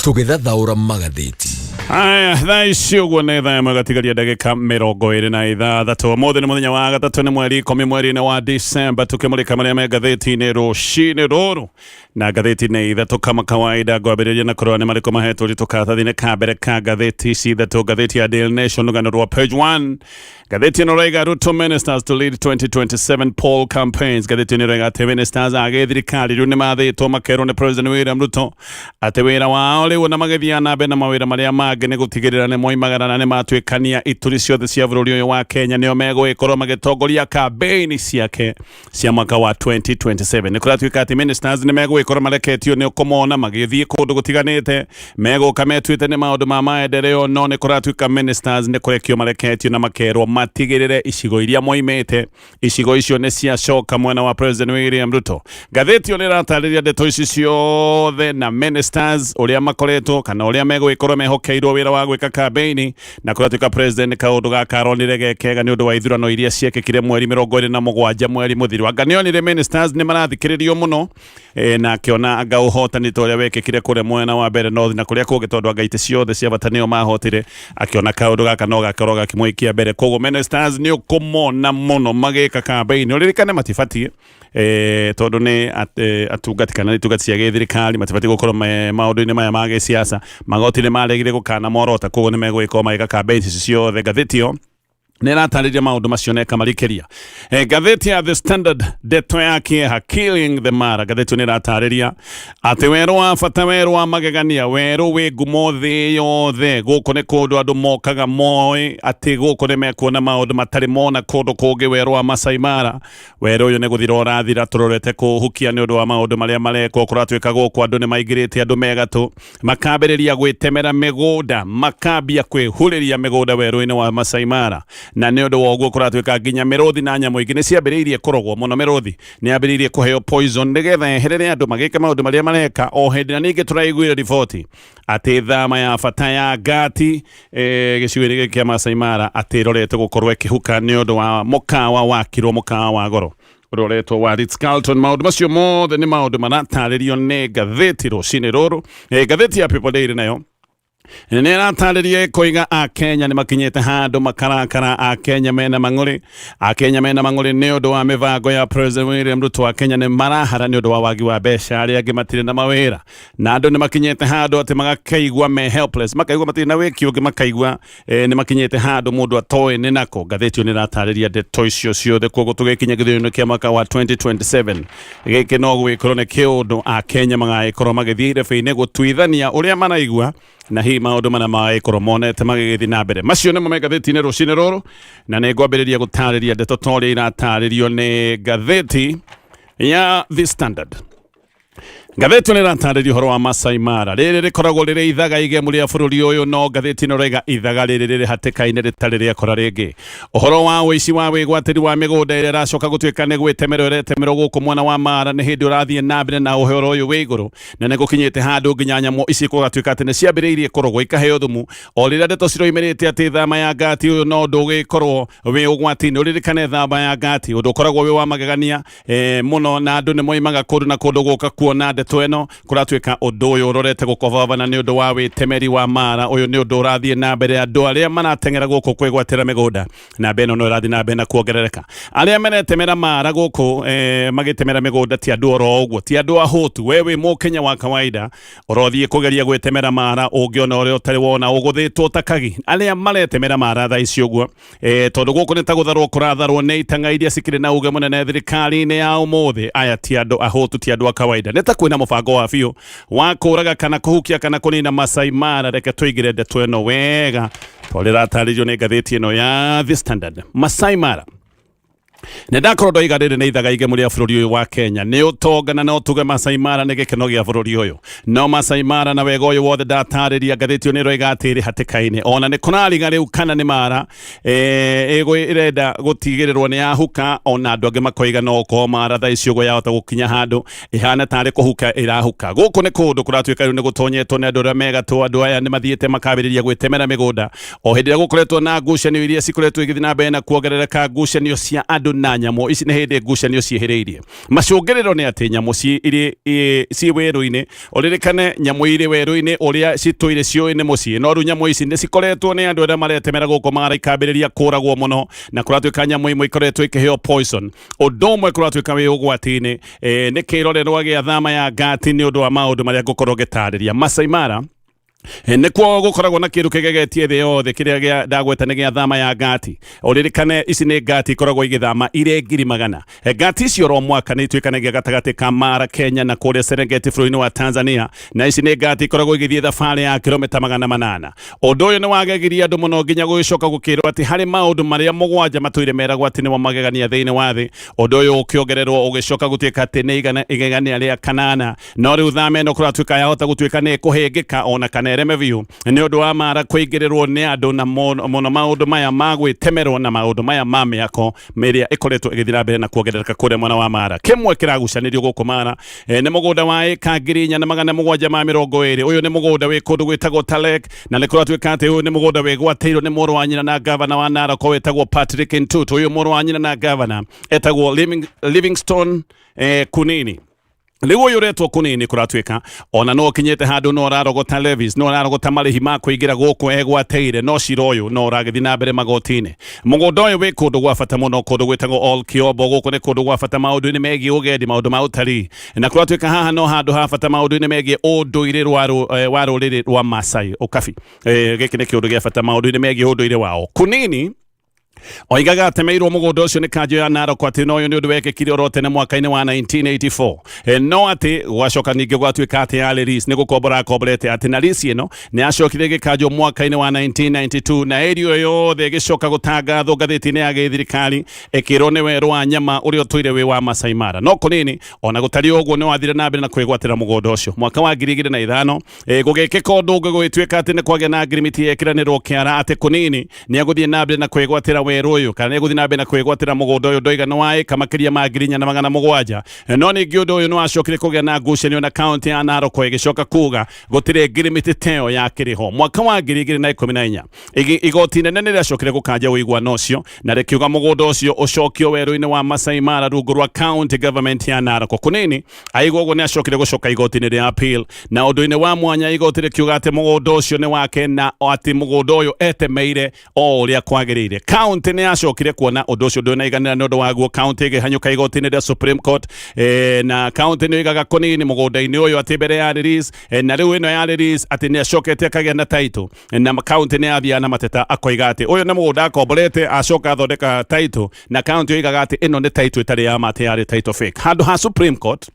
Tũgĩthathaũra magathĩti. Aya, thaa ici ũguo nĩ thaa ĩmwe gatigaria ndagĩka 26. Ũmũthĩ nĩ mũthenya wa gatatũ, nĩ mweri 10 mweri-inĩ wa Disemba, tũkĩmũrĩka marĩa me ngathĩti-inĩ rũcinĩ rũrũ na ngathĩti-inĩ ithatũ kama kawaida. Ngwambĩrĩria na kũrora nĩ marĩkũ mahetwo ũritũ karatathi-inĩ ka mbere ka ngathĩti ici ithatũ. Ngathĩti ya Daily Nation, rũgano rwa page 1, ngathĩti ĩno raiga "Ruto ministers to lead 2027 poll campaigns". Ngathĩti ĩno ĩroiga atĩ ministers a gĩthirikari rĩu nĩ mathĩtwo makerwo nĩ President William Ruto atĩ wĩra wao rĩu na magĩthiaga na mbere na mawĩra marĩa mangĩ nĩ gũtigĩrĩra nĩ moimagara na nĩ matuĩkania ituri ciothe cia bũrũri ũyũ wa Kenya, nĩo megũgĩkorwo magĩtongoria campaign ciake cia mwaka wa 2027. Nĩ kũratuĩka atĩ ministers nĩ megũgĩkorwo mareketio nĩ ũkũmona magĩthiĩ kũndũ gũtiganĩte, megũka metuĩte nĩ maũndũ ma maendeleo, no nĩ kũratuĩka ministers nĩ kũrekio mareketio na makerwo matigĩrĩre icigo iria moimĩte, icigo icio nĩ ciacoka mwena wa President William Ruto. Ngathĩti ĩyo nĩ ĩratarĩria ndeto ici ciothe na ministers ũrĩa makoretwo kana ũrĩa megũgĩkorwo mehokeirwo wĩra wa gwĩka campaign, na kũratuĩka president kaũndũ gaka aronire ge kega nĩ ũndũ wa ithurano iria ciekĩkire mweri 27 mweri mũthiru. Anga nĩonire ministers nĩ marathikĩrĩrio mũno, na akĩona anga ũhotani ta ũrĩa wekĩkire kũrĩa mwena wa mbere North na kũrĩa kũngĩ, tondũ anga itĩ ciothe cia bata nĩo mahotire, akĩona kaũndũ gaka no gakorwo gakĩmũikia mbere. Koguo ministers nĩ ũkũmona mũno magĩka campaign. Ũririkane matibatiĩ, tondũ nĩ atungati kana nĩ itungati cia gĩthirikari, matibatiĩ gũkorwo me maũndũ-inĩ maya ma gĩsiasa. Magoti nĩ maregire gũkana morota, koguo nĩ megũgĩkorwo magĩka campaign ici ciothe. Ngathĩti ĩyo nĩ ĩratarĩria maũndũ macio na ĩkamarikĩria. Ngathĩti ya The Standard, ndeto ya kĩeha, "Killing the Mara". Ngathĩti ĩyo nĩ ĩratarĩria atĩ werũ wa bata, werũ wa magegania, werũ wĩ ngumo thĩ yothe, gũkũ nĩ kũndũ andũ mokaga moĩ atĩ gũkũ nĩ mekuona maũndũ matarĩ mona kũndũ kũngĩ, werũ wa Masai Mara. Werũ ũyũ nĩ gũthira ũrathira, tũrorete kũhukia nĩ ũndũ wa maũndũ marĩa marekwo. Kũratuĩka gũkũ andũ nĩ maingĩrĩte, andũ megatũ makambĩrĩria gwĩtemera mĩgũnda, makambia kwĩhurĩria mĩgũnda werũ-inĩ wa Masai Mara, na nĩ ũndũ wa ũguo kũratuĩka nginya mĩrũthi na nyamũ ingĩ nĩ ciambĩrĩirie kũrogwo mũno. Mĩrũthi nĩ yambĩrĩirie kũheo poison nĩgetha eherere andũ magĩke maũndũ marĩa mareka. O hĩndĩ na ningĩ tũraiguire riboti atĩ thama ya bata ya Ngati, gĩcigo-inĩ gĩkĩ kĩa Masai Mara, atĩ ĩrorete gũkorwo ĩkĩhuka nĩ ũndũ wa mũkawa wakirwo, mũkawa wa goro ũrĩa ũretwo wa Ritz Carlton. Maũndũ macio mothe nĩ maũndũ maratarĩrio nĩ ngathĩti rũcinĩ rũrũ. Ngathĩti ya People Daily nayo nĩ ĩratarĩria ĩkoiga Akenya nĩ makinyĩte handũ makarakara, Akenya mena mang'ũrĩ, Akenya mena mang'ũrĩ nĩ ũndũ wa mĩbango ya President William Ruto. Akenya nĩ marahara nĩ ũndũ wa wagi wa mbeca, arĩa angĩ matirĩ na mawĩra, na andũ nĩ makinyĩte handũ atĩ magakaigua me helpless, makaigua matirĩ na wĩki ũngĩ, makaigua nĩ makinyĩte handũ mũndũ atoĩ nĩ nako. Ngathĩti ĩyo nĩ ĩratarĩria ndeto icio ciothe. Koguo tũgĩkinya gĩthurano kĩa mwaka wa 2027, gĩkĩ no gwĩkorwo nĩ kĩũndũ Akenya magagĩkorwo magĩthiĩ irebe-inĩ gũtuithania ũrĩa maraigua na hihi maũndũ marĩa magagĩkorwo monete magĩgĩthiĩ na mbere. Macio nĩmo me ngathĩti-inĩ rũcinĩ rũrũ, na nĩ ngwambĩrĩria gũtarĩria ndeto ta ũrĩa iratarĩrio nĩ ngathĩti ya The Standard. Ngathĩti nĩ ĩratarĩria ũhoro wa Masai Mara. Rĩrĩ rĩkoragwo rĩrĩ ithaga igemu rĩa bũrũri ũyũ, no ngathĩti ĩno ĩroiga ithaga rĩrĩ rĩrĩ hatĩka-inĩ rĩtarĩ rĩakora rĩngĩ. Ũhoro wa ũici wa wĩgwatĩri wa mĩgũnda ĩrĩa ĩracoka gũtuĩka nĩ gwĩtemerwo ĩretemerwo gũkũ mwena wa Mara nĩ hĩndĩ ũrathiĩ na mbere na ũhoro ũyũ wĩ igũrũ, na nĩ gũkinyĩte handũ nginya nyamũ ici gũgatuĩka atĩ nĩ ciambĩrĩirie kũrogwo ikaheo thumu. O rĩrĩa ndeto ciroimĩrĩte atĩ thama ya Ngati ũyũ no ũndũ ũgĩkorwo wĩ ũgwati-inĩ. Ũririkane thama ya Ngati ũndũ ũkoragwo wĩ wa magegania mũno, na andũ nĩ moimaga kũndũ na kũndũ gũka kuona ndeto ĩno. Kũratuĩka ũndũ ũyũ ũrorete gũkobabana nĩ ũndũ wa wĩtemeri wa Mara. Ũyũ nĩ ũndũ ũrathiĩ na mbere, andũ arĩa marateng'era gũkũ kwĩgwatĩra mĩgũnda, namba ĩno no ĩrathiĩ na mbere na kuongerereka. Arĩa maretemera Mara gũkũ, magĩtemera mĩgũnda, ti andũ oro ũguo, ti andũ ahũtu. We wĩ Mũkenya wa kawaida ũrothiĩ kũgeria gwĩtemera Mara, ũngĩona ũrĩa ũtarĩ wona, ũgũthĩtwo ta kagi. Arĩa maretemera Mara thaa ici ũguo, tondũ gũkũ nĩ ta gũtharwo kũratharwo nĩ itang'a iria cikĩrĩ na uge mũnene thirikari-inĩ ya ũmũthĩ. Aya ti andũ ahũtu, ti andũ a kawaida, nĩ ta kwĩna mũbango wa biũ wa kũraga kana kũhukia kana kũnina Masai Mara. Reke tũigĩre ndeto ĩno wega tondũ ĩratarĩrio nĩ ngathĩti ĩno ya The Standard. Masai Mara, nĩ ndakorwo ndoiga rĩrĩ nĩ ithaga igemu rĩa bũrũri ũyũ wa Kenya, nĩ ũtonga, na no tuge Masai Mara nĩ gĩkeno gĩa bũrũri ũyũ. No Masai Mara na wega ũyũ wothe ndatarĩria, ngathĩti ĩyo nĩ ĩroiga atĩ ĩrĩ hatĩka-inĩ, ona nĩ kũrariga rĩu kana nĩ Mara ĩgũ ĩrenda gũtigĩrĩrwo nĩ yahuka. Ona andũ angĩ makoiga no ũkorwo Mara thaa ici ũguo yahota gũkinya handũ ĩhana tarĩ kũhuka ĩrahuka. Gũkũ nĩ kũndũ kũratuĩka rĩu nĩ gũtonyetwo nĩ andũ arĩa megatũ. Andũ aya nĩ mathiĩte makambĩrĩria gwĩtemera mĩgũnda o hĩndĩ ĩrĩa gũkoretwo na ngucanio iria cikoretwo igĩthiĩ na mbere na kuongerereka, ngucanio cia andũ. na nyamũ ici nĩ hĩndĩ ngucanio ciĩhĩrĩirie. Macũngĩrĩro nĩ atĩ nyamũ irĩ ciĩ werũ-inĩ, ũririkane nyamũ irĩ werũ-inĩ ũrĩa citũire ciũĩ nĩ mũciĩ, no rĩu nyamũ ici nĩ cikoretwo nĩ andũ arĩa maretemera gũkũ Mara ikambĩrĩria kũragwo mũno, na kũratuĩka nyamũ imwe ikoretwo ikĩheo poison. Ũndũ ũmwe kũratuĩka wĩ ũgwati-inĩ nĩ kĩrorerwa gĩa thama ya ngati nĩ ũndũ wa maũndũ marĩa ngũkorwo ngĩtarĩria. Masai Mara nĩkuo gũkoragwo na kĩndũ kĩgegetie thĩ yothe kĩrĩa gĩa ndagweta nĩ gĩa thama ya ngati. Ũririkane ici nĩ ngati ikoragwo igĩthama irĩ 100,000. Ngati icio oro mwaka nĩ ituĩkanagia gatagatĩ ka Mara Kenya na kũrĩa Serengeti bũrũri-inĩ wa Tanzania, na ici nĩ ngati ikoragwo igĩthiĩ thabarĩ ya kilomita 800. Ũndũ ũyũ nĩ wagegirie andũ mũno nginya gũgĩcoka gũkĩrwo atĩ harĩ maũndũ marĩa 7 matũire meragwo atĩ nĩmo magegania thĩinĩ wa thĩ. Ũndũ ũyũ ũkĩongererwo ũgĩcoka gũtuĩka atĩ nĩ igegania rĩa kanana. No rĩu thama ĩno kũratuĩka yahota gũtuĩka nĩ ĩkũhĩngĩka ona kana ĩreme biũ nĩ ũndũ wa Mara kũingĩrĩrwo nĩ andũ na mũno maũndũ maya ma gwĩtemerwo na maũndũ maya ma mĩako ĩrĩa ĩkoretwo ĩgĩthiĩ na mbere na kuongerereka kũrĩa mwena wa Mara. Kĩmwe kĩragucanĩrio gũkũ Mara nĩ mũgũnda wa ĩka 4720. Ũyũ nĩ mũgũnda wĩ kũndũ gwĩtagwo Talek, na nĩ kũratuĩka atĩ ũyũ nĩ mũgũnda wĩgwatĩirwo nĩ mũrũ wa nyina na gavana wa Narok wĩtagwo Patrick Ntutu. Ũyũ mũrũ wa nyina na gavana etagwo Livingstone Kunini. Rĩu ũyũ ũretwo Kunini kũratuĩka ona no ũkinyĩte handũ no ũrarogota levies, no ũrarogota marĩhi ma kũingĩra gũkũ egwatĩire, no cira ũyũ no ũragĩthiĩ na mbere magoti-inĩ. Mũgũnda ũyũ wĩ kũndũ gwa bata mũno, kũndũ gwĩtagwo Ol Kiombo. Gũkũ nĩ kũndũ gwa bata maũndũ-inĩ megiĩ ũgendi, maũndũ ma ũtalii, na kũratuĩka haha no handũ ha bata maũndũ-inĩ megiĩ ũndũire wa rũrĩrĩ rwa Masai Ũkabi. Gĩkĩ nĩ kĩũndũ gĩa bata maũndũ-inĩ megiĩ ũndũire wao. Kunini oigaga atemeirwo mũgũnda ũcio nĩ kanjũ ya Narok atĩ no ũyũ nĩ ũndũ wekĩkire oro tene mwaka-inĩ wa 1984, no atĩ gwacoka ningĩ gwatuĩka atĩ yarĩ lease, nĩ gũkombora akomborete, atĩ na lease ĩno nĩ yacokire ĩgĩkanjwo mwaka-inĩ wa 1992, na area ĩyo yothe ĩgĩcoka gũtangathwo ngathĩti-inĩ ya gĩthirikari ĩkĩrwo nĩ werũ wa nyama ũrĩa ũtũire wĩ wa Masai Mara. No Kunini ona gũtariĩ ũguo nĩ wathire na mbere na kwĩgwatĩra mũgũnda ũcio. Mwaka wa 2005 gũgĩkĩka ũndũ ũngĩ, gũgĩtuĩka atĩ nĩ kwagĩa na ngirimiti yekĩranĩrwo kĩara atĩ Kunini nĩ egũthiĩ na mbere na kwĩgwatĩra werũ ũyũ, kana nĩ egũthiĩ na mbere na kwĩgwatĩra mũgũnda ũyũ ndoiga nĩ wa ĩka makĩria ma 4700. No ningĩ ũndũ ũyũ nĩ wacokire kũgĩa na ngucanio na kaunti ya Narok ĩgĩcoka kuga gũtirĩ ngirimiti ta ĩyo yakĩrĩ ho. Mwaka wa 2014 igoti inene nĩ rĩacokire gũkanja ũiguano ũcio na rĩkiuga mũgũnda ũcio ũcokio werũ-inĩ wa Masai Mara rungu rwa county government ya Narok. Kunini aigua ũguo nĩ acokire gũcoka igoti-inĩ rĩa appeal, na ũndũ-inĩ wa mwanya igoti rĩkiuga atĩ mũgũnda ũcio nĩ wake na atĩ mũgũnda ũyũ etemeire o ũrĩa kwagĩrĩire. County nĩ yacokire kuona ũndũ ũcio ndũnaiganĩra, nĩ ũndũ waguo county ĩgĩhanyũka igoti-inĩ rĩa Supreme Court, na county nĩ oigaga Kunini mũgũnda-inĩ ũyũ atĩ mbere ya release, na rĩu ĩno ya release atĩ nĩ acokete akagĩa na title, na county nĩ yathiaga na mateta akoiga atĩ ũyũ nĩ mũgũnda akomborete acoka athondeka title, na county oigaga atĩ ĩno nĩ title ĩtarĩ ya ma, atĩ yarĩ title fake. Handũ ha Supreme Court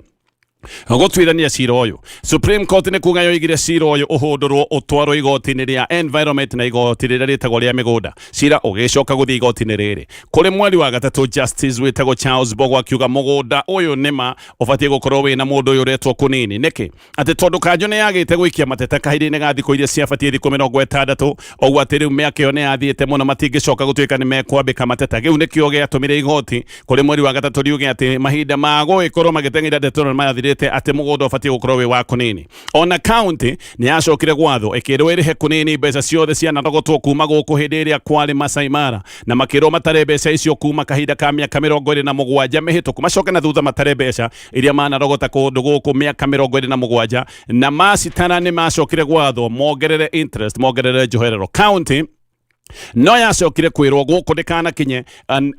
gũtuithania cira ũyũ, Supreme Court nĩ kuga yoigire cira ũyũ ũhũndũrwo ũtwarwo igoti-inĩ rĩa environment na igoti rĩrĩa rĩtagwo rĩa mĩgũnda. Cira ũgĩcoka gũthiĩ igoti-inĩ rĩrĩ kũrĩ mweri wa gatatũ. Justice wĩtagwo Charles Bogo akiuga mũgũnda ũyũ nĩma ũbatiĩ gũkorwo wĩna mũndũ ũyũ ũretwo Kunini. Nĩkĩ? Atĩ tondũ kanjũ nĩ yagĩte gũikia mateta kahinda-inĩ ga thikũ iria ciabatiĩ thikũ 60, ũguo atĩ rĩu mĩaka ĩyo nĩ yathiĩte mũno, matingĩcoka gũtuĩka nĩ mekwambĩka mateta. Kĩu nĩkĩo gĩatũmire igoti kũrĩ mweri wa gatatũ riuge atĩ mahinda ma gũgĩkorwo magĩteng'era ndeto ĩno mathirĩte, atĩ mũgũnda ũbatiĩ gũkorwo wĩ wa Kunini. Ona county nĩ yacokire gwathwo ĩkĩrwo ĩrĩhe Kunini mbeca ciothe cianarogotwo kuma gũkũ hĩndĩ ĩrĩa kwarĩ Masai Mara, na makĩrwo matare mbeca icio kuma kahinda ka mĩaka 27 mĩhĩtũku, macoke na thutha matare mbeca iria manarogota kũndũ gũkũ mĩaka 27, na macitara nĩ macokire gwathwo mongerere interest, mongerere njoherero. County no yacokire kwĩrwo gũkũ ndĩkanakinye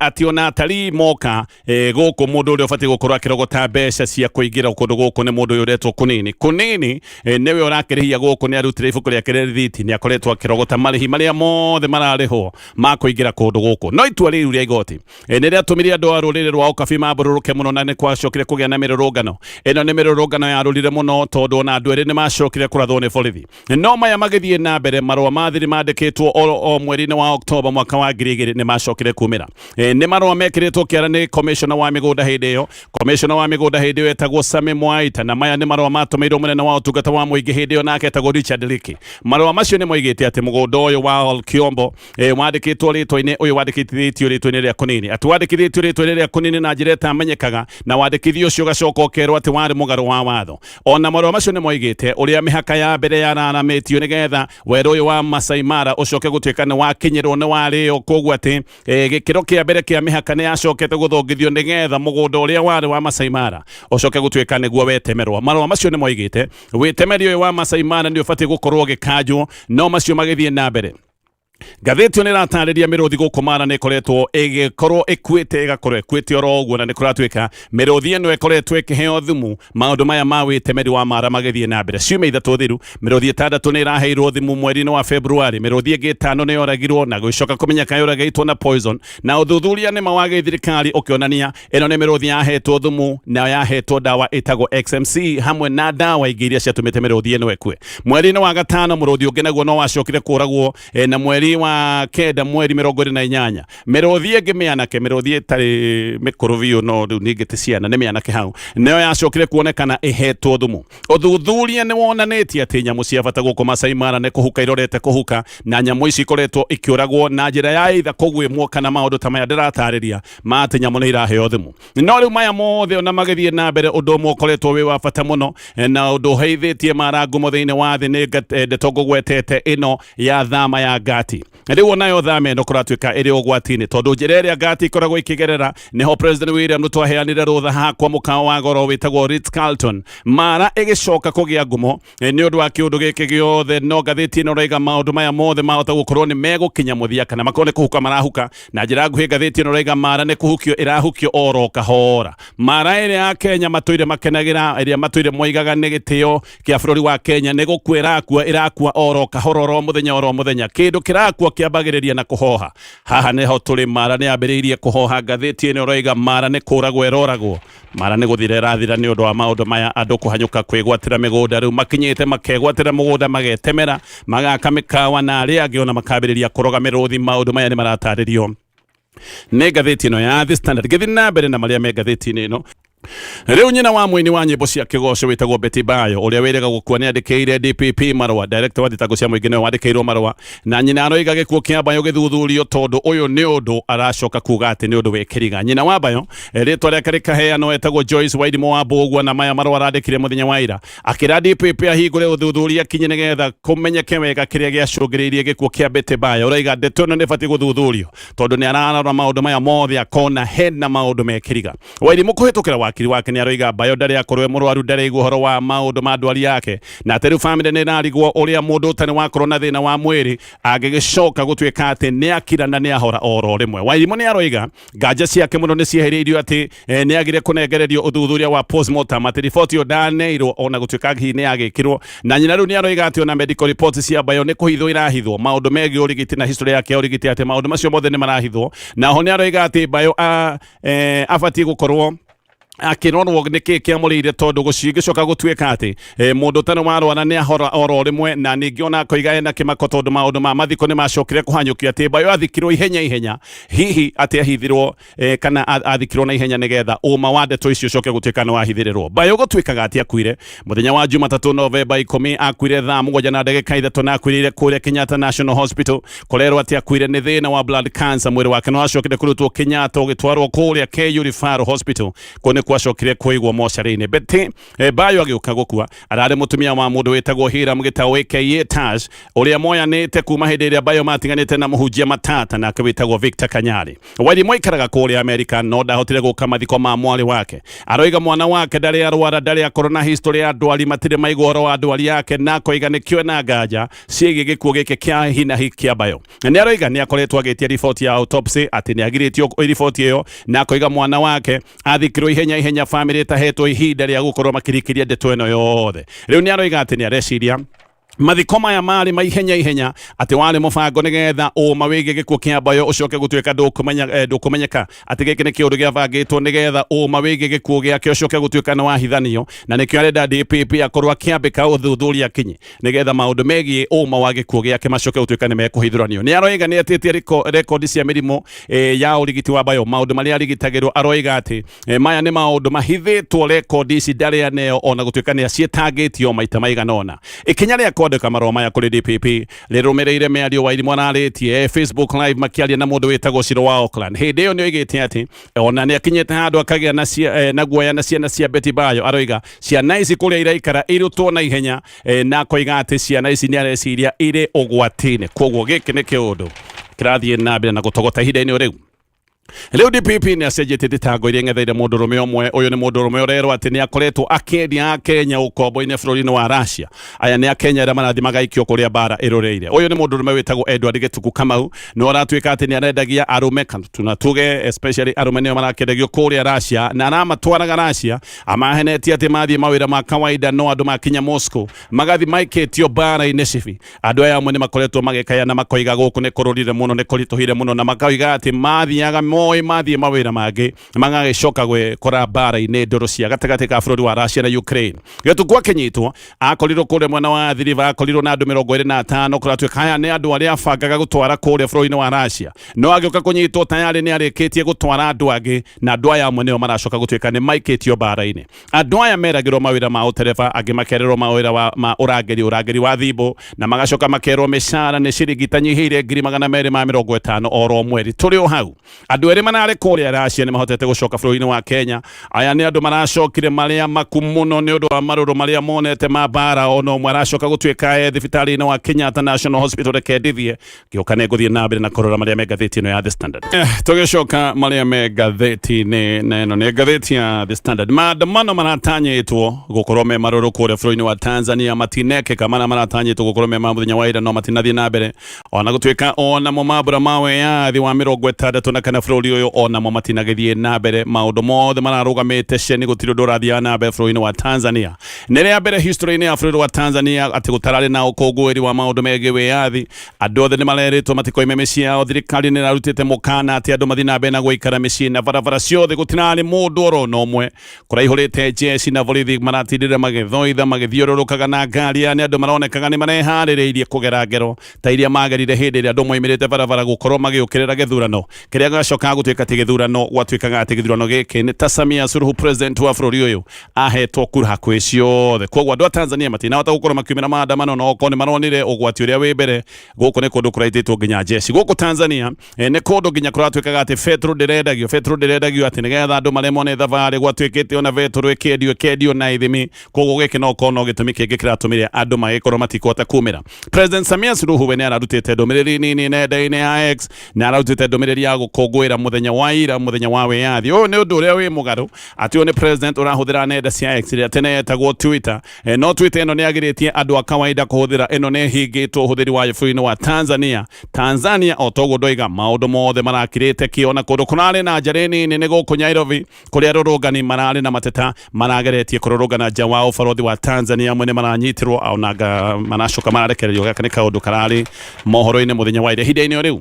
atĩ ona atarii moka gũkũ mũndũ ũrĩa ũbatiĩ gũkorwo akĩrogota mbeca cia kũingĩra kũndũ gũkũ nĩ mũndũ ũyũ ũretwo Kunini. Kunini nĩwe ũrakĩrĩhia gũkũ, nĩ arutire ibuku rĩake rĩa rĩthiti, nĩ akoretwo akĩrogota marĩhi marĩa mothe mararĩhwo ma kũingĩra kũndũ gũkũ. No itua rĩu rĩa igoti nĩ rĩatũmire andũ a rũrĩrĩ rwa Ũkabi mambũrũrũke mũno, na nĩ kwacokire kũgĩa na mĩrũrũngano. Ĩno nĩ mĩrũrũngano yarũrire mũno tondũ ona andũ erĩ nĩ macokire kũrathwo nĩ borithi. No maya magĩthiĩ na mbere, marũa ma thiri mandĩkĩtwo o mweri-inĩ wa Oktoba mwaka wa 2000 nĩ macokire kumĩra. Nĩ marũa mekĩrĩtwo kĩara nĩ commissioner wa mĩgũnda hĩndĩ ĩyo. Commissioner wa mĩgũnda hĩndĩ ĩyo etagwo Sami Mwaita, na maya nĩ marũa matũmĩirwo mũnene wa ũtungata wa mũingĩ hĩndĩ ĩyo, nake etagwo Richard Leakey. Marũa macio nĩ moigĩte atĩ mũgũnda ũyũ wa Ol Kiombo wandĩkĩtwo rĩtwa-inĩ ũyũ wandĩkithĩtio rĩtwa-inĩ rĩa Kunini, atĩ wandĩkithĩtio rĩtwa-inĩ rĩa Kunini na njĩra ĩtamenyekaga, na wandĩkithio ũcio ũgacoka ũkerwo atĩ warĩ mũgarũ wa watho. Ona marũa macio nĩ moigĩte ũrĩa mĩhaka ya mbere yararamĩtio nĩgetha werũ ũyũ wa Masai Mara ũcoke gũtuĩka nĩ wakinyĩrwo nĩ warĩo koguo atĩ gĩkĩro kĩa mbere kĩa mĩhaka nĩ yacokete gũthongithio nĩgetha mũgũnda ũrĩa warĩ wa Masai Mara ũcoke gũtuĩka nĩguo wetemerwo. Marũa macio nĩ moigĩte wĩtemeri ũyũ wa Masai Mara nĩ ũbatiĩ gũkorwo ũgĩkanjwo, no macio magĩthiĩ na mbere. Ngathĩti ĩyo nĩ ĩratarĩria mĩrũthi gũkũ Mara nĩ ĩkoretwo ĩgĩkorwo ĩkuĩte, ĩgakorwo ĩkuĩte oro ũguo, na nĩ kũratuĩka mĩrũthi ĩno ĩkoretwo ĩkĩheo thumu maũndũ maya ma wĩtemeri wa Mara magĩthiĩ na mbere. Ciumia 3 thiru, mĩrũthi 6 nĩ ĩraheirwo thumu mweri-inĩ wa February, mĩrũthi ĩngĩ 5 nĩ yoragirwo na gũcoka kũmenyeka yoragĩtwo na poison, na ũthuthuria nĩma wa gĩthirikari ũkĩonania ĩno nĩ mĩrũthi yahetwo thumu na yahetwo ndawa ĩtagwo XMC hamwe na ndawa ingĩ iria ciatũmĩte mĩrũthi ĩno ĩkue. Mweri-inĩ wa gatano mũrũthi ũngĩ naguo no wacokire kũragwo, na mweri wa kenda mweri 28 mĩrũthi ĩngĩ mĩanake, mĩrũthi ĩtarĩ mĩkũrũ biũ no rĩu ningĩ ti ciana, nĩ mĩanake hau, nayo yacokire kuonekana ĩhetwo thumu. Ũthuthuria nĩ wonanĩtie atĩ nyamũ cia bata gũkũ Masai Mara nĩ kũhuka irorete kũhuka, na nyamũ ici ikoretwo ikĩũragwo na njĩra ya either kũguĩmwo kana maũndũ ta maya ndĩratarĩria ma atĩ nyamũ nĩ iraheo thumu. No rĩu maya mothe ona magĩthiĩ na mbere, ũndũ ũmwe ũkoretwo wĩ wa bata mũno na ũndũ ũheithĩtie Mara ngumo thĩinĩ wa thĩ nĩ ndeto ngũgwetete ĩno ya thama ya Ngati. Rĩu onayo thama ĩno kũratuĩka ĩrĩ ũgwati-inĩ tondũ njĩra ĩrĩa Ngati ĩkoragwo ĩkĩgerera nĩho President William Ruto aheanire rũtha hakwa mũkawa wa goro wĩtagwo Ritz Carlton. Mara ĩgĩcoka kũgĩa ngumo nĩ ũndũ wa kĩũndũ gĩkĩ gĩothe, no ngathĩti ĩno ĩraiga maũndũ maya mothe mahota gũkorwo nĩ megũkinya mũthia kana makorwo nĩ kũhuka marahuka. Na njĩra nguhĩ ngathĩti ĩno ĩraiga Mara nĩ kũhukio ĩrahukio oro kahora. Mara ĩrĩa ya Kenya matũire makenagĩra, ĩrĩa matũire moigaga nĩ gĩtĩo kĩa bũrũri wa Kenya, nĩ gũkua ĩrakua, ĩrakua oro kahora oro mũthenya oro mũthenya. Kĩndũ kĩrakua kĩambagĩrĩria na kũhoha. Haha nĩho tũrĩ, Mara nĩ yambĩrĩirie kũhoha. Ngathĩti ĩno ĩroiga Mara nĩ kũragwo ĩroragwo, Mara nĩ gũthira ĩrathira nĩ ũndũ wa maũndũ maya, andũ kũhanyũka kwĩgwatĩra mĩgũnda. Rĩu makinyĩte makegwatĩra mũgũnda, magetemera, magaka mĩkawa, na arĩa angĩ ona makambĩrĩria kũroga mĩrũthi. Maũndũ maya nĩ maratarĩrio nĩ ngathĩti ĩno ya The Standard. Gĩthiĩ na mbere na marĩa me ngathĩti-inĩ ĩno. Rĩu nyina wa mũini wa nyĩmbo cia kĩgoco wĩtagwo Betty Bayo ũrĩa wĩrĩga gũkua nĩ andĩkĩire DPP marũa. Director wa thitango cia mũingĩ nĩwe wandĩkĩirwo marũa, na nyina aroiga gĩkuũ kĩa Bayo gĩthuthurio tondũ ũyũ nĩ ũndũ aracoka kuga atĩ nĩ ũndũ wĩ kĩriga. Nyina wa Bayo, rĩtwa rĩake rĩkaheanwo, etagwo Joyce Wairimu wa Mbũgua, na maya marũa arandĩkire mũthenya wa ira akĩra DPP ahingũre ũthuthuria kinye nĩgetha kũmenyeke wega kĩrĩa gĩacũngĩrĩirie gĩkuũ kĩa Betty Bayo. Ũraiga ndeto ĩno nĩ ĩbatiĩ gũthuthurio tondũ nĩ ararora maũndũ maya mothe akona hena maũndũ me kĩriga. Wairimu kũhĩtũkĩra wakiri wake nĩ aroiga Bayo ndarĩ akorwo e mũrwaru, ndarĩ aigua ũhoro wa maũndũ ma ndwari yake, na atĩ rĩu bamĩrĩ nĩ ĩrarigwo ũrĩa mũndũ ũtarĩ wakorwo na thĩna wa mwĩrĩ angĩgĩcoka gũtuĩka atĩ nĩ akira na nĩ ahora oro rĩmwe. Wairimu nĩ aroiga nganja ciake mũno nĩ ciehereirio atĩ nĩ agire kũnengererio ũthuthuria wa postmortem, atĩ riboti ĩyo ndaneirwo ona gũtuĩka hihi nĩ yagĩkirwo. Na nyina rĩu nĩ aroiga atĩ ona medical reports cia Bayo nĩ kũhithwo irahithwo, maũndũ megiĩ ũrigiti na history yake ya ũrigiti, atĩ maũndũ macio mothe nĩ marahithwo. Na oho nĩ aroiga atĩ Bayo abatiĩ gũkorwo akĩrorwo nĩ kĩĩ kĩamũrĩire tondũ gũcingĩcoka gũtuĩka atĩ mũndũ ũtarĩ warwara nĩ ahora oro rĩmwe. Na ningĩ ona akoiga ena kĩmako tondũ maũndũ ma mathiko nĩ macokire kũhanyũkio, atĩ Bayo athikirwo ihenya ihenya, hihi atĩ ahithirwo kana athikirwo na ihenya nĩgetha ũma wa ndeto icio ũcoke gũtuĩka nĩ wahithĩrĩrwo. Bayo gũtuĩkaga atĩ akuire mũthenya wa Jumatatũ Novemba 10, akuire thaa 7:03 na akuĩrĩire kũrĩa Kenyatta National Hospital. Kũrerwo atĩ akuire nĩ thĩna wa blood cancer. Mwĩrĩ wake nĩ wacokire kũrutwo Kenyatta ũgĩtwarwo kũrĩa KU Referral Hospital, kũu nĩ kwacokire kũigwo mocarĩ-inĩ. Betty Bayo agĩũka gũkua ararĩ mũtumia wa mũndũ wĩtagwo Hiram Gitau aka Tash, ũrĩa moyanĩte kuma hĩndĩ ĩrĩa Bayo matiganĩte na mũhunjia matata nake wĩtagwo Victor Kanyari. Wairimu aikaraga kũrĩa Amerika no ndahotire gũka mathiko ma mwarĩ wake. Aroiga mwana wake ndarĩ arwara, ndarĩ akorwo na history ya ndwari, matirĩ maigua ũhoro wa ndwari yake, na akoiga nĩkĩo ena nganja ciĩgiĩ gĩkuũ gĩkĩ kĩa hinahi kĩa Bayo. Nĩ aroiga nĩ akoretwo agĩtia riboti ya autopsy, atĩ nĩ agirĩtio riboti ĩyo, na akoiga mwana wake athikirwo ihenya ihenya, bamĩrĩ ĩtahetwo ihinda rĩa gũkorwo makĩrikĩria ndeto ĩno yothe. Rĩu nĩ aroiga atĩ nĩ areciria mathiko maya marĩ ma ihenya ihenya, atĩ warĩ mũbango nĩgetha ũma wĩgiĩ gĩkuũ kĩa Bayo ũcoke gũtuĩka ndũkũmenyeka, atĩ gĩkĩ nĩ kĩũndũ gĩabangĩtwo nĩgetha ũma wĩgiĩ gĩkuũ gĩake ũcoke gũtuĩka nĩ wahithanio, na nĩkĩo arenda DPP akorwo akĩambĩka ũthuthuria kinyi nĩgetha maũndũ megiĩ ũma wa gĩkuũ gĩake macoke gũtuĩka nĩ mekũhithũranio. Nĩ aroiga nĩ etĩtie rekondi cia mĩrimũ ya ũrigiti wa Bayo, maũndũ marĩa arigitagĩrwo. Aroiga atĩ maya nĩ maũndũ mahithĩtwo, rekondi ici ndarĩ aneo ona gũtuĩka nĩ aciĩtangĩtio maita maigana ũna. Ikinya rĩa kwandĩka marũa maya kũrĩ DPP rĩrũmĩrĩire mĩario Wairimu ararĩtie Facebook Live makĩaria na mũndũ wĩtagwo Ciro wa Auckland. Hĩndĩ ĩyo nĩ oigĩte atĩ ona nĩ akinyĩte handũ akagĩa na guoya na ciana cia Betty Bayo. Aroiga ciana ici kũrĩa iraikara irutwo na ihenya, na akoiga atĩ ciana ici nĩ areciria irĩ ũgwati-inĩ. Koguo gĩkĩ nĩ kĩũndũ Kĩrathiĩ na mbere na gũtogota ihinda-inĩ rĩu. Rĩu DPP nĩ acenjetie thitango iria ing'etheire mũndũrũme ũmwe. Ũyũ nĩ mũndũrũme ũrerwo atĩ nĩ akoretwo akĩendia Akenya ũkombo-inĩ bũrũri-inĩ wa Russia. Aya nĩ Akenya arĩa marathiĩ magaikio kũrĩa mbara ĩrũrĩire. Ũyũ nĩ mũndũrũme wĩtagwo Edward Gĩtuku Kamau, nĩ ũratuĩka atĩ nĩ arendagia arũme, kana tunatuge especially arũme nĩo marakĩendagio kũrĩa Russia, na aramatwaraga Russia amahenetie atĩ mathiĩ mawĩra ma kawaida, no andũ makinya Moscow magathi maikĩtio mbara-inĩ cibi. Andũ aya amwe nĩ makoretwo magĩkaya na makoiga gũkũ nĩ kũrũrire mũno, nĩ kũritũhire mũno, na makoiga atĩ mathiaga moĩ mathiĩ mawĩra mangĩ magagĩcoka gwĩkora mbara-inĩ ndũrũ cia gatagatĩ ka bũrũri wa Russia na Ukraine. Gĩtuku akĩnyitwo akorirwo kũrĩa mwena wa Athi River, akorirwo na andũ 25. Kũratuĩka aya nĩ andũ arĩa abangaga gũtwara kũrĩa bũrũri-inĩ wa Russia, no agĩũka kũnyitwo tayarĩ nĩ arĩkĩtie gũtwara andũ angĩ, na andũ aya amwe nĩo maracoka gũtuĩka nĩ maikĩtio mbara-inĩ. Andũ aya meragĩrwo mawĩra ma ũtereba, angĩ makererwo mawĩra ma ũrangĩri wa thimbo, na magacoka makerwo mĩcara nĩ ciringi itanyihĩire 250,000 oro mweri. Tũrĩ o hau, andũ erĩ manarĩ kũrĩa Russia nĩ mahotete gũcoka bũrũri-inĩ wa Kenya. Aya nĩ andũ maracokire marĩa maku mũno nĩ ũndũ wa marũrũ marĩa monete ma mbara. Ona ũmwe aracoka gũtuĩka e thibitarĩ-inĩ wa Kenyatta National Hospital. Reke ndithie ngĩũka nĩ ngũthiĩ na mbere na kũrora marĩa me ngathĩti ĩno ya The Standard. Tũgĩcoka marĩa me ngathĩti-inĩ, na ĩno nĩ ngathĩti ya The Standard. Maandamano maratanyĩtwo gũkorwo me marũrũ kũrĩa bũrũri-inĩ wa Tanzania matinekĩka, marĩa maratanyĩtwo gũkorwo me ma mũthenya wa ira no matinathiĩ na mbere, ona gũtuĩka onamo mambũra ma wĩyathi wa 64 bũrũri ũyũ onamo matinagĩthiĩ na mbere. Maũndũ mothe mararũgamĩte ceni, gũtirĩ ũndũ ũrathiaga na mbere bũrũri-inĩ wa Tanzania. Nĩ rĩa mbere history-inĩ ya bũrũri wa Tanzania atĩ gũtararĩ na ũkũngũĩri wa maũndũ megiĩ wĩyathi. Andũ othe nĩ marerĩtwo matikoime mĩciĩ yao. Thirikari nĩ ĩrarutĩte mũkana atĩ andũ mathiĩ na mbere na gũikara mĩciĩ, na barabara ciothe gũtirarĩ mũndũ oro na ũmwe. Kũraihũrĩte jeshi na borithi maratindĩra magĩthoitha magĩthiũrũrũkaga na ngari. Aya nĩ andũ maronekaga nĩ mareharĩrĩirie kũgera ngero ta iria magerire hĩndĩ ĩrĩa andũ moimĩrĩte barabara gũkorwo magĩũkĩrĩra gĩthurano kĩrĩa gĩgacokaga gũtuĩka ti gĩthurano. Gwatuĩkaga atĩ gĩthurano gĩkĩ nĩ ta Samia Suluhu, president wa bũrũri ũyũ, ahetwo kura hakuhĩ ciothe. Koguo andũ a Tanzania matinahota gũkorwo makiumĩra maandamano, no okorwo nĩ maronire ũgwati ũrĩa wĩ mbere. Gũkũ nĩ kũndũ kũraitĩtwo nginya jeshi gũkũ Tanzania. Nĩ kũndũ nginya kũratuĩkaga atĩ betũrũ ndĩrendagio, betũrũ ndĩrendagio atĩ nĩgetha andũ maremwo nĩ thabarĩ. Gwatuĩkĩte ona betũrũ ĩkĩendio ĩkendio na ithimi. Koguo gĩkĩ no korwo no gĩtũmi kĩngĩ kĩratũmire andũ magĩkorwo matikũhota kumĩra. President Samia Suluhu we nĩ ararutĩte ndũmĩrĩri nini nenda-inĩ ya X, na ararutĩte ndũmĩrĩri ya gũkũngũĩra mũthenya wa ira, mũthenya wa wĩyathi. Ũyũ nĩ ũndũ ũrĩa wĩ mũgarũ atĩ ũyũ nĩ president ũrahũthĩra nenda cia X ĩrĩa tene yetagwo Twitter. No Twitter ĩno nĩ yagirĩtie andũ a kawaida kũhũthĩra, ĩno nĩ ĩhingĩtwo ũhũthĩri wayo bũrũri-inĩ wa Tanzania. Tanzania o toguo ndoiga maũndũ mothe marakirĩte kĩo, na kũndũ kũrarĩ na njarĩ nini nĩ gũkũ Nairobi, kũrĩa arũrũngani mararĩ na mateta marageretie kũrũrũngana nja wa ũbarũthi wa Tanzania. Amwe nĩ maranyitirwo ona maracoka mararekererio. Gaka nĩ kaũndũ kararĩ mohoro-inĩ mũthenya wa ira. Ihinda-inĩ o rĩu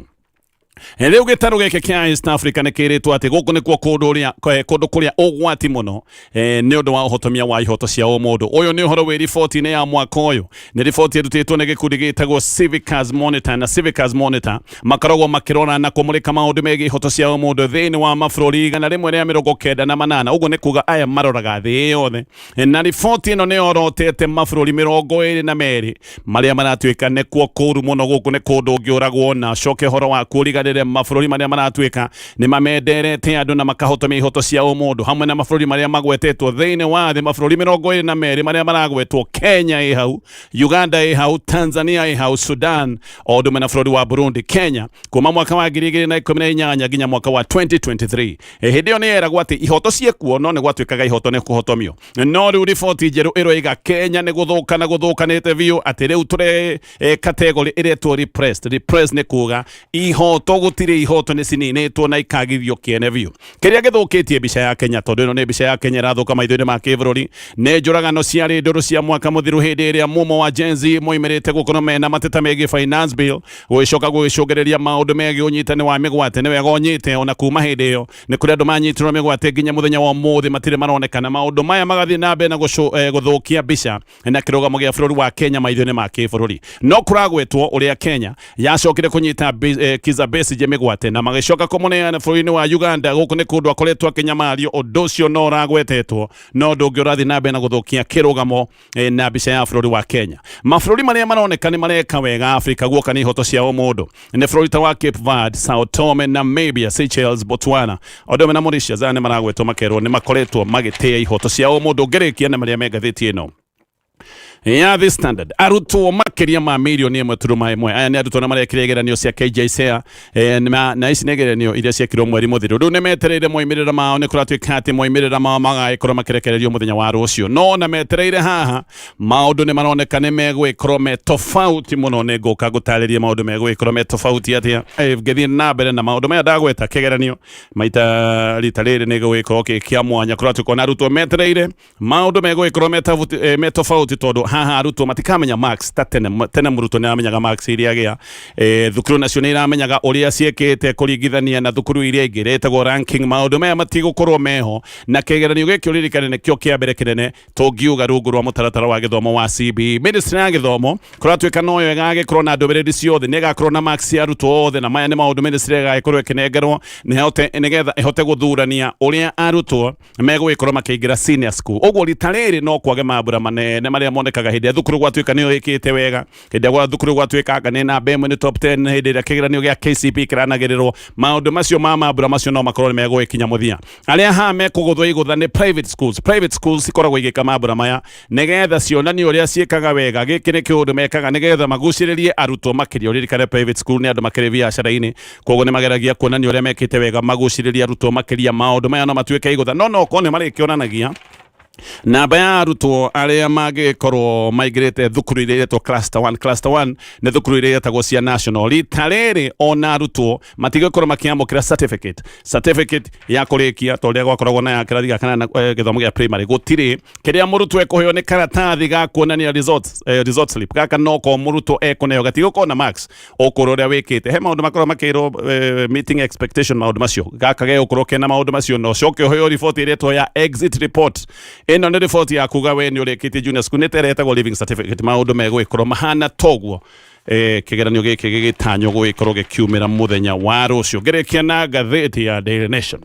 rĩu gĩtarũ gĩkĩ kĩa East Africa nĩ kĩrĩtwo atĩ gũkũ nĩkuo kũndũ kũrĩa ũgwati mũno nĩ ũndũ wa ũhotomia wa ihoto cia ũmũndũ. Ũyũ nĩ ũhoro wĩ riboti-inĩ ya mwaka ũyũ, nĩ riboti ĩrutĩtwo nĩ gĩkundi gĩtagwo Civicus Monitor, na Civicus Monitor makoragwo makĩrora na kũmũrĩka maũndũ megiĩ ihoto cia ũmũndũ thĩinĩ wa mabũrũri 198. Ũguo nĩ kuga aya maroraga thĩ yothe, na riboti ĩno nĩ yorotete mabũrũri 22 marĩa maratuĩka nĩkuo kũru mũno. Gũkũ nĩ kũndũ ũngĩũragwo na coke ũhoro waku ũriganĩre, mabũrũri marĩa maratuĩka nĩ mamenderete andũ na makahotomia ihoto cia ũmũndũ. Hamwe na mabũrũri marĩa magwetetwo thĩinĩ wa thĩ, mabũrũri 22 marĩa maragwetwo, Kenya ĩ hau, Uganda ĩ hau, Tanzania ĩ hau, Sudan o ũndũ ũmwe na bũrũri wa Burundi. Kenya kuma mwaka wa 2018 nginya mwaka wa 2023, hĩndĩ ĩyo nĩ yeragwo atĩ ihoto ciĩkuo, no nĩ gwatuĩkaga ihoto nĩ kũhotomio. No rĩu riboti njerũ ĩroiga Kenya nĩ gũthũka na gũthũkanĩte biũ, atĩ rĩu tũrĩ category ĩretwo repressed. Repressed nĩ kuga ihoto gũtirĩ, ihoto nĩ cininĩtwo na ikagithio kĩene biũ. Kĩrĩa gĩthũkĩtie mbica ya Kenya, tondũ ĩno nĩ mbica ya Kenya ĩrathũka maitho-inĩ ma kĩbũrũri, nĩ njũragano ciarĩ ndũrũ cia mwaka mũthiru hĩndĩ ĩrĩa mumo wa Gen Z moimĩrĩte gũkorwo mena mateta megiĩ finance bill, gũgĩcoka gũgĩcũngĩrĩria maũndũ megiĩ ũnyitani wa mĩgwate. Nĩ wega ũnyite, ona kuma hĩndĩ ĩyo nĩ kũrĩ andũ manyitirwo mĩgwate, nginya mũthenya wa ũmũthĩ matirĩ maronekana. Maũndũ maya magathiĩ na mbere na gũthũkia mbica na kĩrũgamo gĩa bũrũri wa Kenya maitho-inĩ ma kĩbũrũri. No kũragwetwo ũrĩa Kenya yacokire kũnyita Kizza Besigye mĩgwate na magĩcoka kũmũneana bũrũri-inĩ wa Uganda. Gũkũ nĩ kũndũ akoretwo akĩnyamario. Ũndũ ũcio no ũragwetetwo no ũndũ ũngĩ ũrathiĩ na mbere na gũthũkia kĩrũgamo na mbica ya bũrũri wa Kenya. Mabũrũri marĩa maroneka nĩ mareka wega Afrika guoka nĩ ihoto cia ũmũndũ nĩ bũrũri ta wa Cape Verde, Sao Tome, Namibia, Seychelles, Botswana o ũndũ ũmwe na Mauritius. Aya nĩ maragwetwo makerwo nĩ makoretwo magĩtĩa ihoto cia ũmũndũ. Ngĩrĩkia na marĩa me ngathĩti ĩno. Ya The Standard, arutwo makĩria ma 1.1 million, aya nĩ arutwo na marekire igeranio cia KJSEA, na ici nĩ igeranio iria ciekirwo mweri mũthiru. Rĩu nĩ metereire moimĩrĩra mao. Nĩ kũratuĩka atĩ moimĩrĩra mao magagĩkorwo makĩrekererio mũthenya wa rũciũ, no na metereire haha maũndũ nĩ maroneka nĩ megwĩkorwo me tofauti mũno. Nĩ ngũka ngũtarĩrie maũndũ megwĩkorwo me tofauti atĩa. Ngĩthiĩ na mbere na maũndũ maya ndagweta, kĩgeranio maita rita rĩrĩ nĩ gĩgũgĩkorwo kĩ kĩa mwanya. Kũratuĩka ona arutwo metereire maũndũ megũgĩkorwo me tofauti, tondũ haha arutwo matikamenya marks ta tene. Tene mũrutwo nĩ aramenyaga marks iria agĩa. Thukuru nacio nĩ iramenyaga ũrĩa ciĩkĩte kũringithania na thukuru iria ingĩ, ĩtagwo ranking. Maũndũ maya matigũkorwo meho, na kĩgeranio gĩkĩ ũririkane nĩkĩo kĩa mbere kĩnene tũngiuga rungu rwa mũtaratara wa gĩthomo wa CBE. Ministry ya gĩthomo kũratuĩka noyo ĩgagĩkorwo na ndũmĩrĩri ciothe, nĩ ĩgakorwo na marks cia arutwo othe, na maya nĩ maũndũ ministry ĩgagĩkorwo ĩkĩnengerwo nĩgetha ĩhote gũthurania ũrĩa arutwo megũgĩkorwo makĩingĩra senior school. Ũguo rita rĩrĩ no kwage mambura manene marĩa monekaga hĩndĩ ĩrĩa thukuru gwatuĩka nĩyo ĩkĩte wega, hĩndĩ ĩrĩa thukuru gwatuĩka anga nĩ namba 1, nĩ top 10, hĩndĩ ĩrĩa kĩgeranio gĩa KCPE kĩranagĩrĩrwo. Maũndũ macio ma mambura macio no makorwo nĩ megũgĩkinya mũthia. Arĩa haha mekũgũthwo igũtha nĩ private schools. Private schools cikoragwo igĩka mambura maya nĩgetha cionanie ũrĩa ciĩkaga wega. Gĩkĩ nĩ kĩũndũ mekaga nĩgetha magucĩrĩrie arutwo makĩria. Ũririkane private school nĩ andũ makĩrĩ biacara-inĩ, koguo nĩ mageragia kuonania ũrĩa mekĩte wega magucĩrĩrie arutwo makĩria. Maũndũ maya no matuĩke igũtha, no no korwo nĩ marĩkĩonanagia namba ya arutwo arĩa mangĩkorwo maingĩrĩte thukuru iria iretwo cluster 1. Cluster 1 nĩ thukuru iria iretagwo cia national. Rita rĩrĩ ona arutwo matigũkorwo makĩamũkĩra certificate ya kũrĩkia ta ũrĩa gwakoragwo na ya kĩrathi gĩa kanana, gĩthomo gĩa primary. Gũtirĩ. Kĩrĩa mũrutwo ekũheo nĩ karatathi ga kuonania results, result slip. Gaka noko mũrutwo ekũneo, gatigũkorwo na marks ũkũrũ ũrĩa wĩkĩte. He maũndũ makoragwo makĩrwo, meeting expectation, maũndũ macio. Gaka gegũkorwo kena maũndũ macio, na ũcoke ũheo riboti ĩretwo ya exit report. Ĩno nĩ riboti ya kuga we nĩ ũrĩkĩtie junior school, nĩ ta ĩretagwo leaving certificate. Maũndũ megũgĩkorwo mahana toguo. Kĩgeranio gĩkĩ gĩgĩtanywo gũgĩkorwo gĩkiumĩra mũthenya wa rũciũ. Ngĩrĩkia na ngathĩti ya Daily Nation,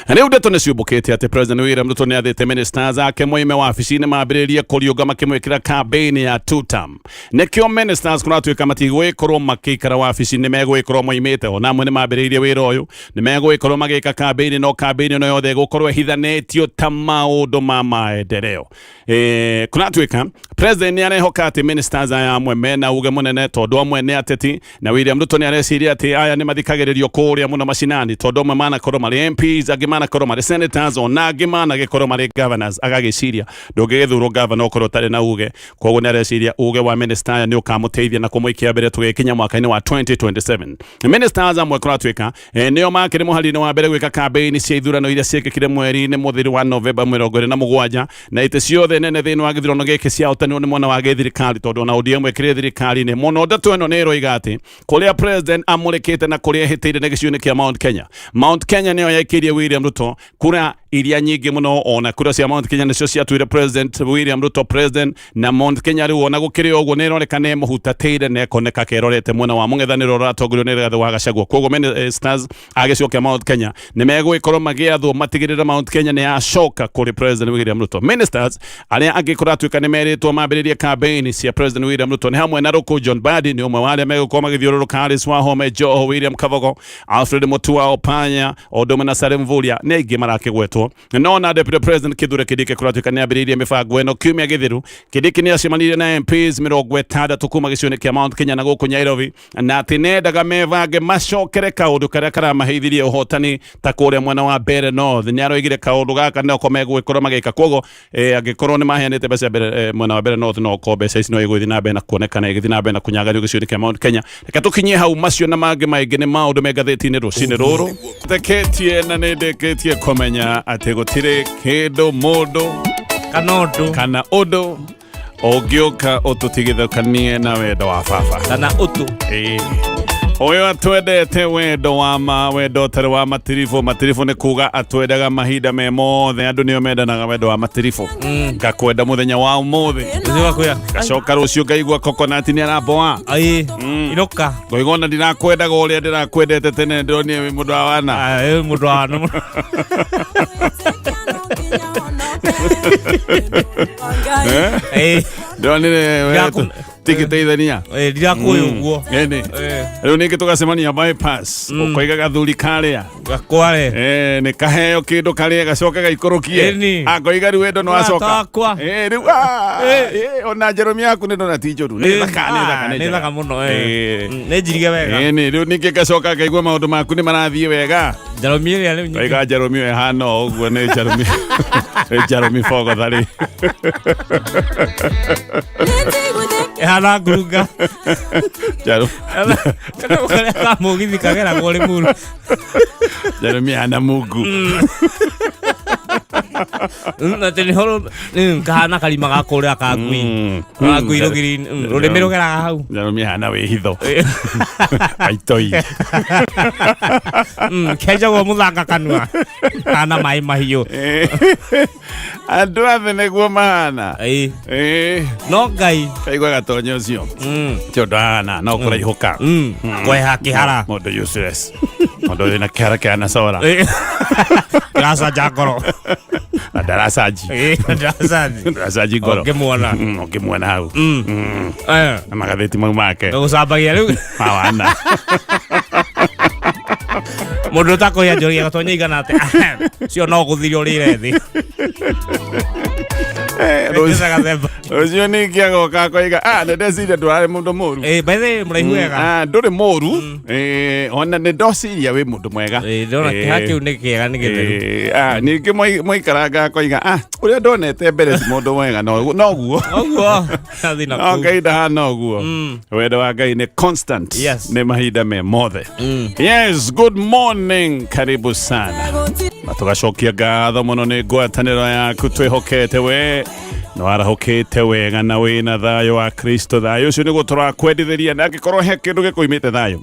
rĩu ndeto nĩ ciũmbũkĩte atĩ President William Ruto nĩ athĩte ministers ake moime wabici-inĩ, mambĩrĩrie kũriũnga makĩmwĩkĩra campaign ya two term. Nĩkĩo ministers kũratuĩka matigwĩkorwo makĩikara wabici, nĩ megũgĩkorwo moimĩte. Ona amwe nĩ mambĩrĩirie wĩra ũyũ, nĩ megũgĩkorwo magĩka campaign, no campaign ĩno yothe ĩgũkorwo ĩhithanĩtio ta maũndũ ma maendeleo. Kũratuĩka president nĩ arehoka atĩ ministers aya amwe mena uge mũnene, tondũ amwe nĩ ateti, na William Ruto nĩ areciria atĩ aya nĩ mathikagĩrĩrio kũrĩa mũno macinani, tondũ amwe manakorwo marĩ MPs, angĩ manakorwo marĩ senators, ona angĩ managĩkorwo marĩ governors. Agagĩciria ndũngĩgĩthurwo governor ũkorwo ũtarĩ na uge. Koguo nĩ areciria uge wa minister aya nĩ ũkamũteithia na kũmũikia mbere tũgĩkinya mwaka-inĩ wa 2027. Ministers amwe kũratuĩka nĩo makĩrĩ mũhari-inĩ wa mbere gwĩka campaign cia ithurano iria ciĩkĩkire mweri-inĩ mũthiru wa Novemba 27, na itĩ ciothe nene thĩinĩ wa gĩthurano gĩkĩ ciahotanirwo nĩ mwena wa gĩthirikari, tondũ ona ODM ĩkĩrĩ thirikari-inĩ mũno. Ndeto ĩno nĩ ĩroiga atĩ kũrĩa president amũrĩkĩte na kũrĩa ĩhĩtĩire nĩ gĩcigo-inĩ kĩa Mount Kenya. Mount Kenya nĩyo yaikĩirie William Ruto kura iria nyingĩ mũno. Ona kura cia Mount Kenya nĩcio ciatuire President William Ruto president, na Mount Kenya rĩu ona gũkĩrĩ ũguo nĩ ĩroneka nĩ ĩmũhutatĩire na ĩkoneka kerorete mwena wa mũng'ethanĩro ũratongorio nĩ Rigathĩ wa Gachagua. Koguo ministers a gĩcigo kĩa Mount Kenya nĩ megũgĩkorwo magĩathwo matigĩrĩre Mount Kenya nĩ yacoka kũrĩ President William Ruto. Ministers arĩa angĩ kũratuĩka nĩ merĩtwo mambĩrĩrie campaign cia President William Ruto nĩ hamwe na Ruku John Mbadi, nĩ ũmwe wa arĩa megũkorwo magĩthiũrũrũka, Alice Wahome, Joho William Kabogo, Alfred Mutua, Oparanya, o ũndũ ũmwe na Salim Mvurya, nĩ aingĩ marakĩgwetwo. No na Deputy President Kithure Kindiki kũratuĩka nĩ ambĩrĩirie mĩbango ĩno kiumia gĩthiru. Kindiki nĩ acemanirie na MPs 60 kuma gĩcigo-inĩ kĩa Mount Kenya na gũkũ Nairobi, na atĩ nendaga mebange macokere kaũndũ karĩa karamaheithirie ũhotani ta kũrĩa mwena wa Mbeere North. Nĩ aroigire kaũndũ gaka noko megũgĩkorwo magĩka. Koguo angĩkorwo nĩ maheanĩte mbeca mbere, mwena wa Mbeere North, noko mbeca ici no igũthiĩ na mbere na kuonekana igĩthiĩ na mbere na kũnyanganio gĩcigo-inĩ kĩa Mount Kenya. Reke tũkinyie hau. Macio na mangĩ maingĩ nĩ maũndũ me ngathĩti-inĩ rũcinĩ rũrũ. Teketie na nĩ ndĩkĩtie kũmenya atĩ gũtirĩ kĩndũ, mũndũ kana ũndũ kana ũndũ ũngĩũka ũtũtigithũkanie na wendo wa baba kana ũtũ. Ĩĩ. Ũyũ atwendete wendo wa ma, wendo ũtarĩ wa matiribũ. Matiribũ nĩ kuga atwendaga mahinda me mothe. Andũ nĩo mendanaga wendo wa matiribũ. Ngakwenda mũthenya wa ũmũthĩ, Ũcio wakwĩra ngacoka rũciũ ngaigua coconut nĩ aramboa. Ai inoka. Ngoiga ona ndirakwendaga ũrĩa ndĩrakwendete tene, ndĩronire wĩ mũndũ wa wana. Ai mũndũ wa wana. Eh? Eh. Ndĩronire Gaku- Tingĩteithania. Ndirakũĩ ũguo. Ĩni. Rĩu ningĩ tũgacemania bypass, ũkoiga gathuri karĩa Gakware. Nĩ kaheo kĩndũ karĩa gacoke gaikũrũkie. Ĩni. Akoiga rĩu wendo nĩ wacoka. Mũrata wakwa. Rĩu ona njerũmi yaku nĩ ndona ti njũru, nĩ thaka, nĩ thaka, nĩ njega. Thaka mũno. Eh. Nĩ njirige wega. Ĩni, rĩu ningĩ ngacoka ngaigua maũndũ maku nĩ marathiĩ wega. Njarũmi ĩrĩa rĩu nyingĩ. Waiga njarũmi ĩyo ĩhana o ũguo, nĩ njarũmi, nĩ njarũmi bogotharĩ. Ĩhana ngurunga. Njarũ Kana karĩa ka mũgithi kageragwo Limuru. Njarũmi ĩhana mungu. Atĩ nĩho kahana karima ga kũrĩa ka ngui. Ka ngui rũgiri-inĩ. Rũrĩmĩ rũgeraga hau. Njarũmi ĩhana wĩhitho aitoi. Kenjagwo mũthanga kanua. Kana maĩ mahiũ. Andũ othe nĩguo mahana. Ĩĩ. Ĩĩ. No Ngai. Kaigua gatonya ũcio ti ũndũ ahana no kũraihũka. Kweha kĩhara. Mũndũ useless, mũndũ wĩna kĩhara kĩhana cora. Kĩracanja ngoro. Na ndaracanji. Ndaracanji. Ndaracanji ngoro. Ũngĩmuona. Ũngĩmuona hau na magathĩti mau make. Gũcambagia rĩu. Mawana. Mũndũ ũtakũhĩa njũria gatonya igana atĩ cio no gũthirio ũrĩre thĩ. Gathemba. Rũciũ ningĩ agoka akoiga, "Ah, nĩ ndeciria ndũrarĩ mũndũ mũru." By the way, mũraihu wega. Ah, ndũrĩ mũru. Ona nĩ ndociria wĩ mũndũ mwega. Ndĩrona kĩha kĩu nĩ kĩega, nĩ gĩtheru. Ah, ningĩ mwaikaranga akoiga, "Ah, ũrĩa ndonete mbere ti mũndũ mwega." No noguo. Ũguo athiĩ na No kũu. Ngai ndahana ũguo. Wendo wa Ngai nĩ constant. Nĩ mahinda me mothe. Yes, good morning, karibu sana na tũgacokia ngatho mũno nĩ ngwatanĩro yaku. Twĩhokete we nĩ warahũkĩte wega na wĩna thayũ wa Kristo. Thayũ ũcio nĩguo tũrakwendithĩria, na angĩkorwo he kĩndũ gĩkũimĩte thayũ,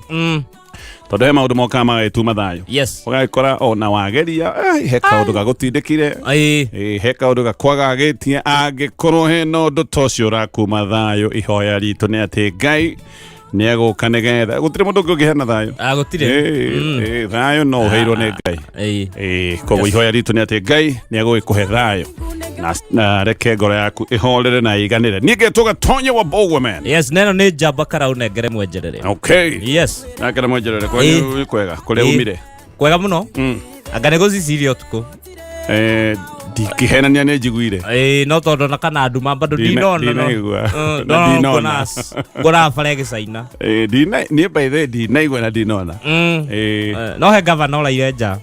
tondũ he maũndũ mokaga magagĩtuma thayũ, ũgagĩkora ona wageria, he kaũndũ gagũtindĩkire. He kaũndũ gakwagagĩtie. Angĩkorwo hena ũndũ ta ũcio ũrakuma thayũ, ihoya ritũ nĩ atĩ Ngai nĩ egũka, nĩgetha gũtirĩ mũndũ ũngĩ ũngĩheana thayũ. Ah, gũtirĩ. Thayũ no ũheirwo nĩ Ngai. Koguo ihoya ritũ nĩ atĩ Ngai nĩ egũgĩkũhe thayũ na reke ngoro yaku ĩhorere na ĩiganĩre. Niĩ ngetwo Gatonye wa Bogwe man. Yes, neno nĩ njamba kara ũnengere mwenjerere. Okay. Nakere mwenjerere kwanyu nĩ kwega kũrĩa umire? Kwega mũno. Anga nĩ gũciciria ũtukũ. Ndingĩhenania, nĩ njiguire. Ĩĩ, no tondũ na kana nduma bado ndinona no. Ndinaigua. Na Ndona ndinona. Nguona bara ĩgĩcaina. Niĩ by the way ndinaigua na ndinona. No he gavana ũraire nja.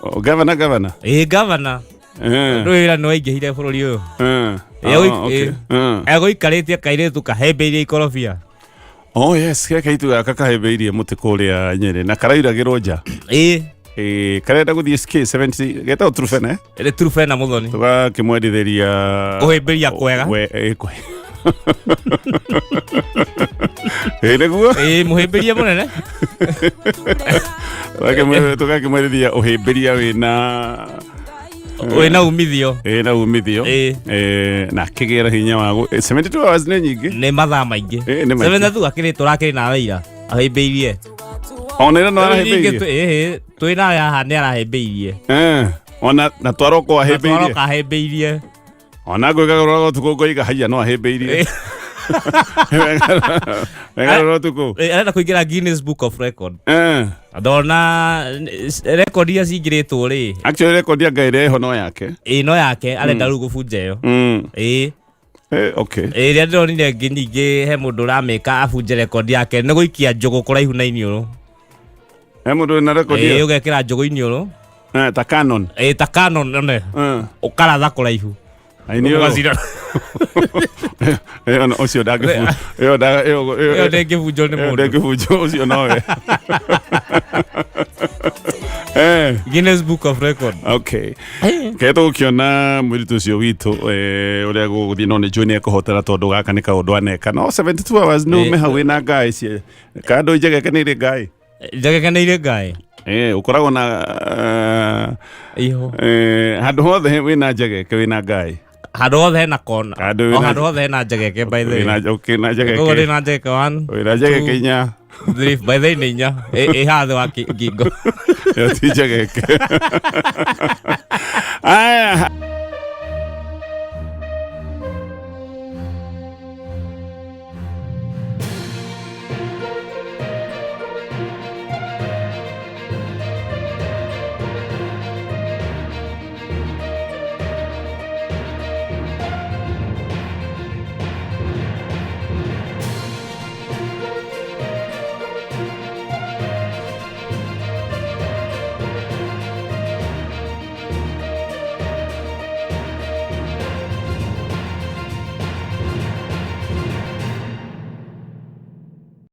O, gavana, gavana? Ĩĩ, gavana. Ndũ wĩra nĩ waingĩhire bũrũri ũyũ. Oh, okay. Egũikarĩtie kairĩtu kahĩmbĩirie ikorobia. Oh yes, ke kaitu gaka kahĩmbĩirie mũtĩ kũrĩa Nyĩrĩ na karairagĩrwo nja. Karenda gũthiĩ SK 70 getagwo Trufena, eh? Ĩrĩ Trufena Mũthoni. Tũgakĩmwendithĩria Kũhĩmbĩria kwega. We, nĩguo. Ĩĩ, mũhĩmbĩria mũnene. Tũgakĩmwendithia ũhĩmbĩria wĩna Wĩna umithio. Wĩna umithio. Na akĩgĩra hinya wa 72 hours nĩ nyingĩ. Nĩ mathaa maingĩ. Nĩ maingĩ. Seven tu akĩrĩ tũrakĩrĩ nawe ira ahĩmbĩirie. Ona ĩra no Rĩu arahĩmbĩirie. ningĩ twĩ nawe haha nĩ arahĩmbĩirie. Ona na twaroko ahĩmbĩirie. Twaroka ahĩmbĩirie. Ona ngwĩgarũra ũtukũ ngoiga haiya no ahĩmbĩirie. Wegarũra ũtukũ. Arenda kũingĩra Guinness Book of Record. Ndona record iria cingĩrĩtwo rĩ. Actually record ya Ngai ĩrĩa ĩho no yake. Ĩ, no yake arenda rĩu gũbunja ĩyo. Okay. Ĩrĩa ndĩronire ĩngĩ ningĩ he mũndũ ũramĩka abunje record yake nĩ gũikia njũgũ kũraihu na iniũrũ. He mũndũ wĩna record ĩyo? Ũgekĩra njũgũ iniũrũ. Ta Canon. Ta Canon one. Ũkaratha kũraihu. Iniũrũ. Ũgacira. Ĩyo ũcio ndangĩbunja. Ĩyo ĩyo Ĩyo ndĩngĩbunjwo nĩ ĩyo mũndũ. ndĩngĩbunjwo, ũcio nowe. Guinness Book of Record. Okay. Ke tũgũkĩona mũirĩtu ũcio witũ, ũrĩa gũgũthiĩ, no nĩ njũĩ nĩ ekũhotera tondũ gaka nĩ kaũndũ aneka. No 72 hours nĩ ume hau wĩna ngai cie. Kando njegekanĩire ngai. Njegekanĩire ngai. Ũkoragwo na Iho. Handũ hothe wĩna njegeke wĩna ngai. Handũ hothe hena kona. Handũ O wĩna handũ hothe hena njegeke, by the way. Wĩna, okay, na Koguo njegeke. ndĩna njegeke one, Wĩna njegeke two, inya. three, by the way nĩ inya. Ĩ haha thĩ wa ngingo. Ĩyo ti njegeke. Aya.